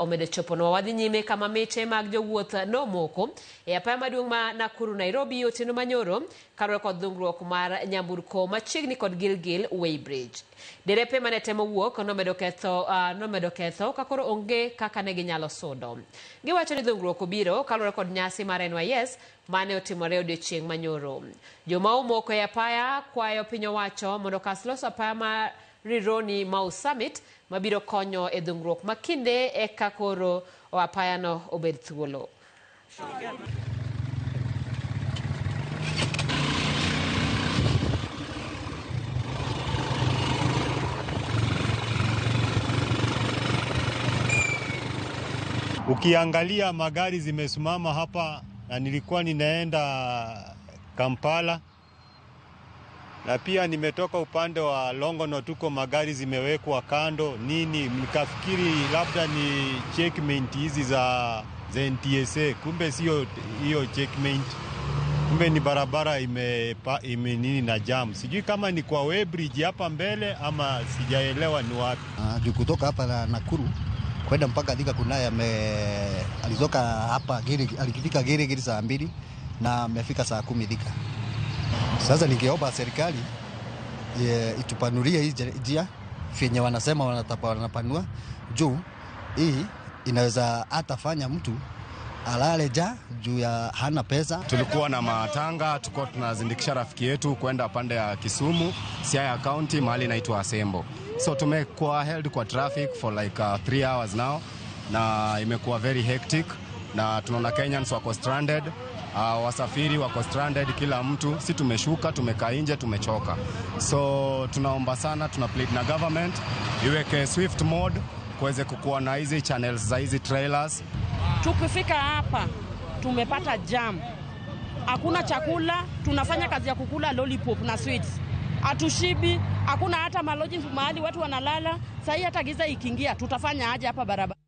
Omedo choponwa. Wadhi nyime kama miche mag jowuoth nomoko e apaya maduong' ma Nakuru Nairobi otieno manyoro kaluwore kod dhungruok mar nyamburko machiegni kod Gilgil Weighbridge. Derepe mane temo wuok nomedo ketho ka koro onge kaka ne ginyalo sudo. Giwacho ni dhungruok obiro kaluwore kod nyasi mar NYS mane otimore odiochieng' manyoro. Joma omoko e apaya kwayo piny owacho mondo okas loso apaya mar Rironi Mau Summit mabiro konyo e dhungruok ma kinde eka koro apayano obed thuolo. Ukiangalia magari zimesimama hapa, na nilikuwa ninaenda Kampala na pia nimetoka upande wa Longonot, tuko magari zimewekwa kando nini, nikafikiri labda ni checkmate hizi za NTSA, kumbe sio hiyo checkmate, kumbe ni barabara ime nini na jam. Sijui kama ni kwa weighbridge hapa mbele ama sijaelewa ni wapi. Juu kutoka hapa na Nakuru kwenda mpaka Thika kunaye alitoka hapa alifika Gilgil saa 2 na amefika saa 10 Thika. Sasa ningeomba serikali itupanulie hii njia vyenye wanasema wanapanua, juu hii inaweza hata fanya mtu alale njaa juu ya hana pesa. Tulikuwa na matanga, tulikuwa tunazindikisha rafiki yetu kwenda pande ya Kisumu, Siaya County, mahali inaitwa Asembo. So tumekuwa held kwa traffic for like 3 hours now, na imekuwa very hectic, na tunaona Kenyans wako stranded. Wasafiri wako stranded, kila mtu, si tumeshuka, tumekaa nje, tumechoka. So tunaomba sana, tuna plead na government iweke swift mode kuweze kukuwa na hizi channels za hizi trailers. Tukifika hapa tumepata jam, hakuna chakula, tunafanya kazi ya kukula lollipop na sweets, hatushibi, hakuna hata malodging mahali watu wanalala. Sahii hata giza ikiingia, tutafanya aje hapa barabara?